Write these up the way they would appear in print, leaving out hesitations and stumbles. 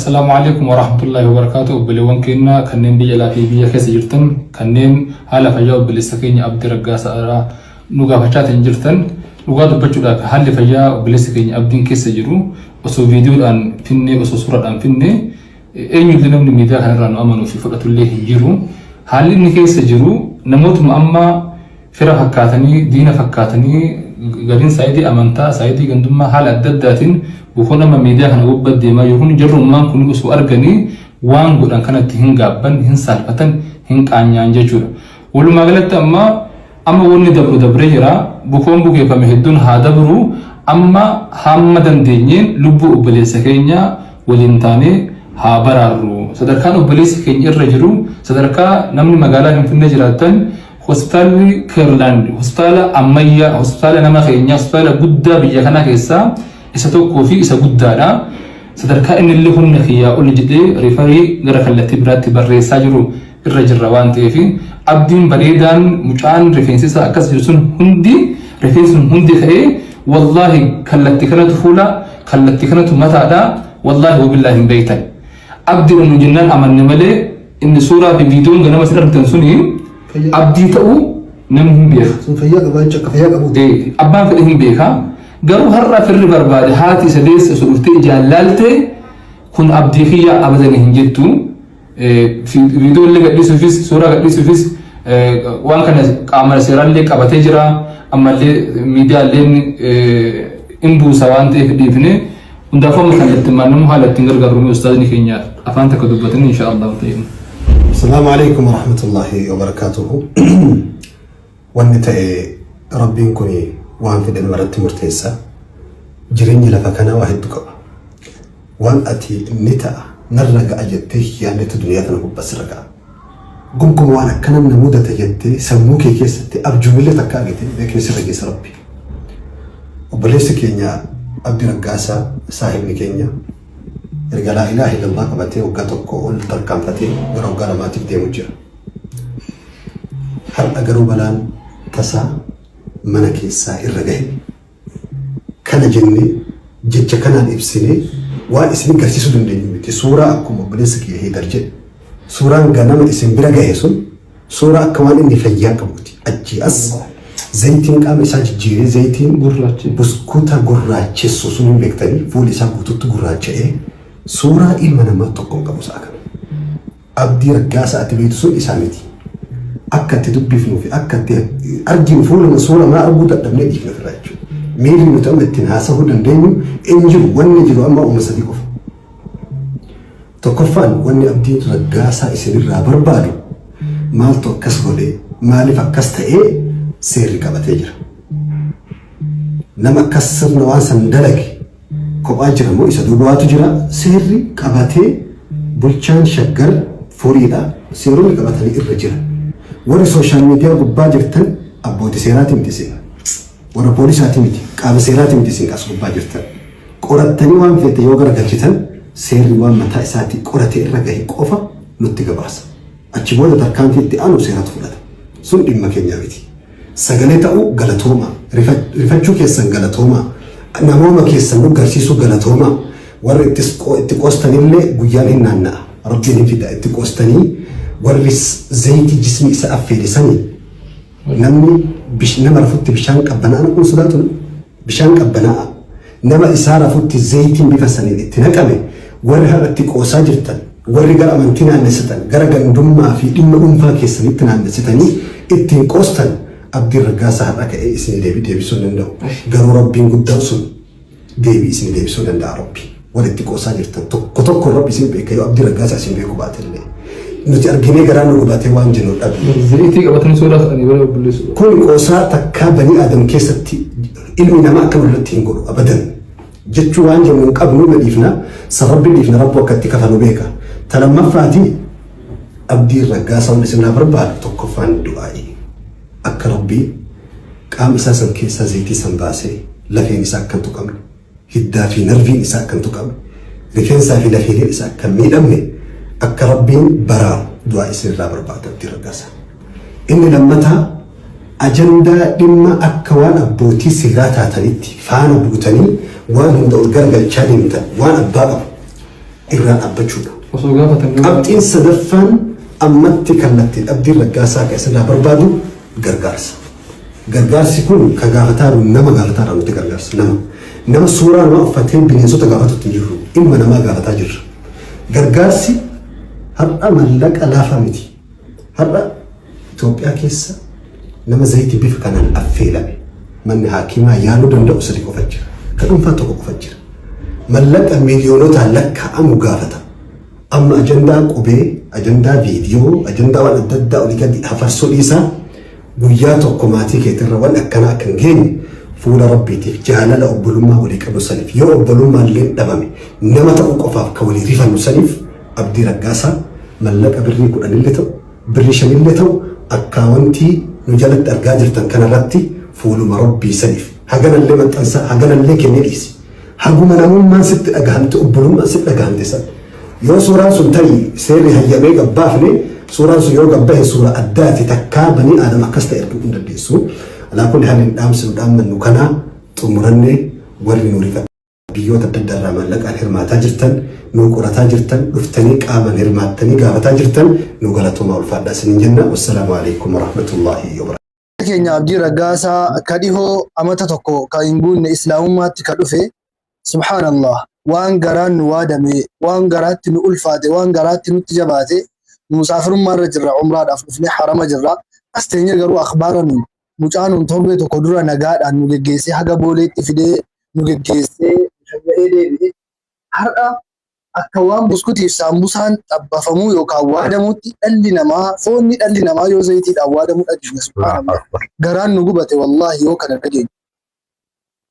Assalaamu alaikum warahmatullahi wabarakaatu. Obboleewwan keenya kanneen biyya alaa fi biyya keessa jirtan, kanneen haala fayyaa obboleessa keenya Abdii Raggaasaa nu gaafachaatiin jirtan, dhugaa dubbachuudhaaf haalli fayyaa obboleessa keenya Abdiin keessa jiru osoo viidiyoodhaan finnee, osoo suuraadhaan finnee, eenyullee namni miidiyaa kanarraa nu amanuu fi fudhatullee hin jiru. Haalli inni keessa jiru namootuma amma fira fakkaatanii diina fakkaatanii, gariin saayidii amantaa, saayidii gandummaa, haala adda addaatiin bukoon amma miidiyaa kana gubbaa deemaa jiru kun, jarrummaan kun osoo arganii waan godhan kanatti hin gaabban, hin saalfatan, hin qaanyaan jechuudha. Walumaa galatti amma wanni dabru dabree jira. Bukoon bukeeffame hedduun haa dabru. Amma hamma dandeenyeen lubbuu obboleessa keenya waliin taanee haa baraarru. Sadarkaan obboleessi keenya irra jiru sadarkaa namni magaalaa Finfinnee jiraattan hospitaalli Keerlaand, hospitaala ammayyaa, hospitaala nama keenyaa, hospitaala guddaa biyya kanaa keessaa isa tokkoo fi isa guddaadha. Sadarkaa inni illee humna kiyyaa ol jedhee refer gara kallattii biraatti barreessaa jiru irra jirra waan ta'eef, Abdiin bareedaan, mucaan rifeensi isaa akkas jiru sun hundi, rifeensi sun hundi ka'ee, wallaahi kallattii kanatu fuula, kallattii kanatu mataadha, wallaahi wabillaahi hin beektan. Abdiidha nu jennaan amanne malee inni suuraa fi viidiyoon ganama isin argitan suni Abdii ta'uu namni hin beeka. Sun fayyaa qabaa jecha akka fayyaa qabuuti. Abbaan fedhe hin beeka. Garuu har'a firri barbaade, haati isa deesse osoo dhuftee ijaan laalte, kun Abdii kiyya abadanii hin jettu. Viidiyoo illee gadhiisuufis, suuraa gadhiisuufis, waan kana qaama seeraallee qabatee jira. Ammallee miidiyaaleen hin buusa waan ta'eef dhiifne. Hundaafuu amma kallattiin naannoo haala ittiin gargaarru ustaazni keenya afaan takka dubbatanii insha Allah ta'e. Asalaamu alaikum warahmatullahi wabarakaatuhu. Wanni ta'e, Rabbiin kun waan fedhe namarratti murteessa. Jireenyi lafa kanaa waa hedduu qaba. Waan ati ni ta'a, narra ga'a jettee yaadnetu duniyaa tana gubbaa sirra ga'a. Gonkumaa waan akkana na mudata jettee sammuu kee keessatti abjuumillee takka argite beekni sirra geessa Rabbi. Obboleessi keenya Abdii Raggaasaa, saahibni keenya, erga laa ilaaha illallah qabatee waggaa 1 ol tarkaanfatee gara waggaa 2tiif deemu jira. Har'a garuu balaan tasaa mana keessaa irra gahe. Kana jennee, jecha kanaan ibsinee waan isin garsiisuu dandeenyu miti. Suuraa akkuma obboleessi kiyya Heydar jedhe, suuraan ganama isin bira gahe sun suuraa akka waan inni fayyaa qabuuti. Achii as zayitiin qaama isaa jijjiiree, zayitiin Gurraachi. buskuta gurraachessu sun hin beektanii, fuulli isaa guututti gurraacha'ee suuraa ilma namaa tokko hin qabu sa'a kana. Abdii Raggaasaa ati beektu sun isaa miti. Akka itti dubbifnuu fi akka itti arginu fuuluma suura maa arguu dadhabnee dhiifna ofirraa jechuudha. Miirri nuti amma ittiin haasa'uu dandeenyu hin jiru. Wanni jiru amma uuma sadii qofa. Tokkoffaan, wanni Abdiin Raggaasaa isinirraa barbaadu, maaltu akkas godhee, maaliif akkas ta'ee, seerri qabatee jira. Nama akkas sirna waan san dalage kophaa jira moo isa duuba waatu jira, seerri qabatee, bulchaan Shaggar furiidha, seeronni qabatanii irra jira. Warri social media gubbaa jirtan abbooti seeraati miti isin. Warra poolisaati miti, qaama seeraati miti isin as gubbaa jirtan. Qorattanii waan feete yoo garagalchitan, seerri waan mataa isaatii qoratee irra gahe qofa nutti gabaasa. Achi booda tarkaanfii itti aanu seeratu fudhata. Sun dhimma keenyaa miti. Sagalee ta'uu galatoomaa. Rifachuu keessan galatoomaa. Namooma keessan nu garsiisuu galatoomaa. Warri itti qoostanillee guyyaan hin naanna'a. Rabbiin hin fida. Itti qoostanii warri zayitii jismii isa affeele sanii, namni nama rafutti bishaan qabbanaa'aa naquun sodaatu, bishaan qabbanaa'aa nama isaa rafutti zayitiin bifa saniin itti naqame, warri har'a itti qoosaa jirtan, warri gara amantii naannessitan, gara gandummaa fi dhimma dhuunfaa keessanitti naannessitanii ittiin qoostan, Abdiin Raggaasaa har'a ka'ee isinii deebii deebisuu hin danda'u. Garuu Rabbiin guddaan sun deebii isinii deebisuu danda'a. Rabbi warri itti qoosaa jirtan tokko tokko Rabbi isin beeka, yoo Abdii Raggaasaa isin beeku baatellee. Nuti arginee garaa nu gubatee waan jennu dhabne. Zayitii qabatanii suuraa ka'anii bara obboleessu. Kun qoosaa takkaa banii Aadam keessatti ilmi namaa akka irratti hin godhu abadan. Jechuu waan jennu hin qabnu, na dhiifna. San Rabbi dhiifna, Rabbu akka itti kafanu beeka. Ta lammaffaati, Abdiin Raggaasaa wanni isin barbaadu tokkoffaan du'aa'ii. Akka Rabbii qaama isaa san keessaa zayitii san baasee lafeen isaa akka hin tuqamne, hiddaa fi narviin isaa akka hin tuqamne, rifeensaa fi lafeeleen isaa akka hin miidhamne, akka Rabbiin baraaru du'aa isinirraa barbaada Abdiin Raggaasaa. Inni lammataa, ajandaa dhimma akka waan abbootii seeraa taatanitti faana buutanii waan hunda ol garagalchaa deemtan waan abbaa qabu. Irraa dhaabbachuudha. Osoo gaafatan yoo Qabxiin sadaffaan ammatti kallattiin Abdiin Raggaasaa kan isirraa barbaadu gargaarsa. Gargaarsi kun ka gaafataaru nama gaafataara nuti gargaarsa nama. Nama suuraa namaa uffatee bineensota gaafatutti hin jirru. Ilma namaa gaafataa jirra. Gargaarsi har'a mallaqa laafaa miti. Har'a Itoophiyaa keessa nama zayitii bifa kanaan affeelame manni haakimaa yaaluu danda'u sadi qofa jira. Ka dhuunfaa tokko qofa jira. Mallaqa miiliyoonotaan lakkaa'amu gaafata. Amma ajandaa qubee, ajandaa viidiyoo, ajandaa waan adda addaa olii gadi hafarsuu dhiisaa guyyaa tokko maatii keetirra waan akkanaa akka hin geenye fuula Rabbiitiif jaalala obbolummaa walii qabnu saniif yoo obbolummaan illee dhabame nama ta'uu qofaaf ka walii rifannu saniif Abdii Raggaasaa mallaqa birrii kudhanillee ta'u birrii shanillee ta'u akkaawantii nu jalatti argaa jirtan kanarratti fuuluma Rabbii saniif haganallee maxxansaa haganallee kennee dhiisi. Haguma namummaan sitti dhagahamte obbolummaan sitti dhagahamte san yoo suuraan sun tarii seerri hayyamee gabbaafne suuraan sun yoo gabbahe suura addaati takkaa banii aadam akkas ta'e arguu hin dandeessu. Alaa kulli haalin dhaamsi nu dhaammannu kanaa xumurannee warri nu rifa biyyoota adda addaa irraa maallaqaan hirmaataa jirtan nuu qorataa jirtan dhuftanii qaamaan hirmaattanii gaafataa jirtan nu galatoomaa ulfaadhaa isiniin jenna. Wassalaamu alaikum warahmatullaahi wabarakatuh. Keenya Abdii Raggaasaa ka dhihoo amata tokko ka hin guunne islaamummaatti ka dhufe, subhaanallah, waan garaan nu waadame, waan garaatti nu ulfaate, waan garaatti nutti jabaate. Nu musaafirummaa irra jirra, umraadhaaf dhufne, harama jirra, as teenye. Garuu akhbaara nu mucaa nuun torbee tokko dura nagaadhaan nu geggeessee haga Booleetti fidee nu geggeessee shayya'ee deebi'e har'a akka waan buskutiif saambusaan xabbafamuu yookaan waadamuutti dhalli namaa, foonni dhalli namaa yoo zayitiidhaan waadamuu dhageenya, subhaanallah, garaan nu gubate wallaahi yoo kana dhageenya.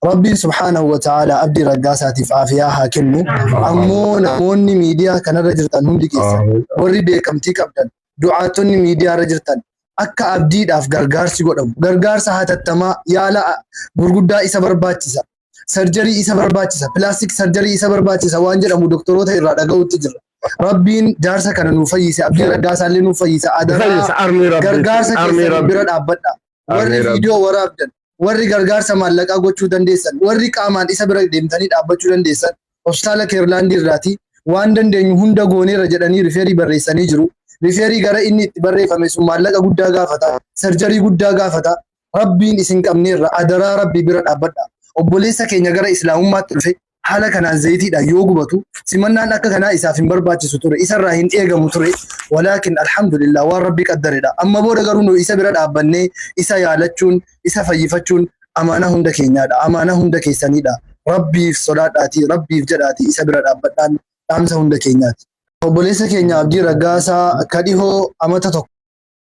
Rabbiin subhaanahu wa ta'ala Abdii Raggaasaatiif aafiyaa haa kennu. Ammoo namoonni miidiyaa kanarra jirtan hundi keessan, warri beekamtii qabdan, du'aatonni miidiyaarra jirtan, akka Abdiidhaaf gargaarsi godhamu, gargaarsa hatattamaa, yaala gurguddaa isa barbaachisa. Surgery isa barbaachisa, plastic surgery isa barbaachisa waan jedhamu doktoroota irraa dhaga'utti jirra. Rabbiin jaarsa kana nuuf fayyise, Abdii Raggaasaallee nuuf fayyisa. Adaraa gargaarsa keessan bira dhaabbadha. Warri viidiyoo waraabdan, warri gargaarsa maallaqaa gochuu dandeessan, warri qaamaan isa bira deemtanii dhaabbachuu dandeessan, hospitaala Keerlaandii irraati waan dandeenyu hunda gooneera jedhanii refer barreessanii jiru. Refer gara inni itti barreeffame sun maallaqa guddaa gaafata, surgery guddaa gaafata. Rabbiin isin qabneerra, adaraa Rabbii bira dhaabbadha. Obboleessa keenya gara islaamummaatti dhufe haala kanaan zayitiidhaan yoo gubatu simannaan akka kanaa isaaf hin barbaachisu ture, isarraa hin eegamu ture. Walaakin alhamdulillah, waan Rabbi qaddaredha. Amma booda garuu nu isa bira dhaabbannee isa yaalachuun, isa fayyifachuun amaanaa hunda keenyaadha, amaanaa hunda keessaniidha. Rabbiif sodaadhaatii, Rabbiif jedhaatii isa bira dhaabbadhaan dhaamsa hunda keenyaati. Obboleessa keenya Abdii Raggaasaa ka dhihoo amata tokko